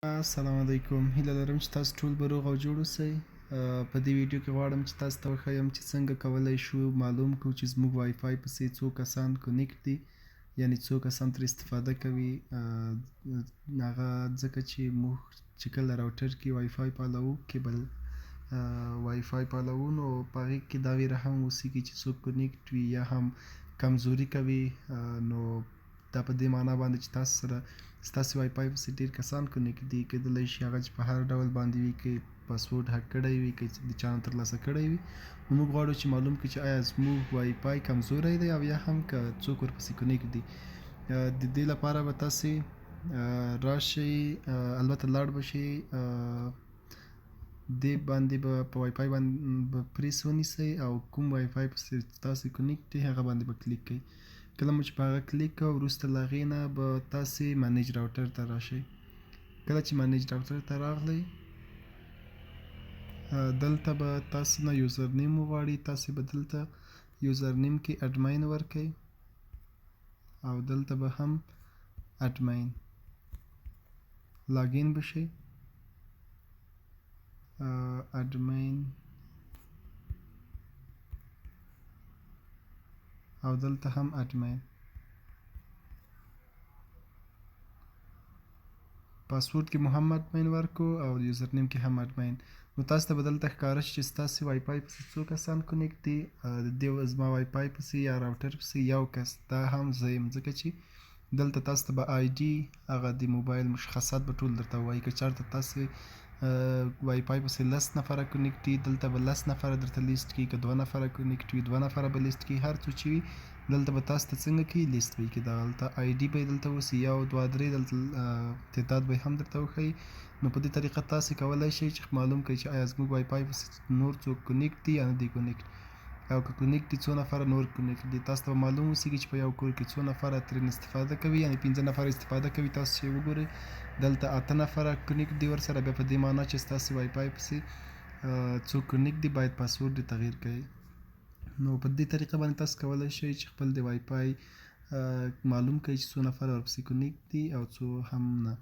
السلام علیکم، هیله لرم چې تاسو ټول به روغ او جوړ اوسئ. په دې ویډیو کې غواړم چې تاسو ته وښایم چې څنګه کولی شو معلوم کړو چې زموږ وای فای پسې څو کسان connect دي، یعنی څو کسان ترې استفاده کوي. هغه ځکه چې موږ چې کله router کې وای فای پالوو، کیبل وای فای پالوو، نو په هغې کې دا ویره هم اوسیږي چې څوک connect وي یا هم کمزوري کوي. نو دا په دې معنا باندې چې تاسو سره ستاسو وای فای پسې ډېر کسان connect دي، کېدلی شي هغه چې په هر ډول باندې وي، که پاسورډ هک کړی وي، که د چا نه ترلاسه کړی وي. نو موږ غواړو چې معلوم کړو چې آیا زموږ وای فای کمزوری دی او یا هم که څوک ورپسې connect دي. د دې لپاره به تاسې راشئ، البته لاړ به شئ، دې باندې به په وای فای باندې به press ونیسئ او کوم وای فای پسې تاسې connect دی هغه باندې به کلیک کړئ. کله مو چې په هغه کلیک کړ، وروسته له هغې نه به تاسې manage router ته راشئ. کله چې manage router ته راغلئ، دلته به تاسو نه username وغواړي. تاسې به دلته username کې ادمین ورکئ او دلته به هم admin، login به شئ، ادمین او دلته هم admin. Password کې مو هم ادمین ورکو او username کې هم ادمین. نو تاسو ته به دلته ښکاره شي چې ستاسې وای فای پسې څو کسان connect دي. د دې زما وای فای پسې یا router پسې یو کس، دا هم زه یم، ځکه چې دلته تاسو ته به ID، هغه د موبایل مشخصات به ټول درته وایي. که چېرته تاسې وای فای پسې 10 نفره connect دي، دلته به 10 نفره درته لیست کړي. که 2 نفره connect وي، 2 نفره به لیست کړي. هر څو چې وي دلته به تاسو ته څنګه کوي لیست به یې کړي. دغلته ID به یې دلته اوسي، 1 2 3، دلته تعداد به یې هم درته وښیي. نو په دې طریقه تاسې کولی شئ چې معلوم کړئ چې آیا زموږ وای فای پسې نور څوک connect دي یا نه دي connect، او که connect دي څو نفره نور connect دي. تاسو ته به معلوم اوسېږي چې په یو کور کې څو نفره ترې استفاده کوي، یعنی 5 نفره استفاده کوي. تاسو چې وګورئ دلته 8 نفره connect دي ورسره، بیا په دې معنا چې ستاسې وای فای پسې څوک connect دي، باید پاسورډ یې تغییر کړئ. نو په دې طریقه باندې تاسو کولی شئ چې خپل د وای فای معلوم کړئ چې څو نفره ورپسې connect دي او څو هم نه.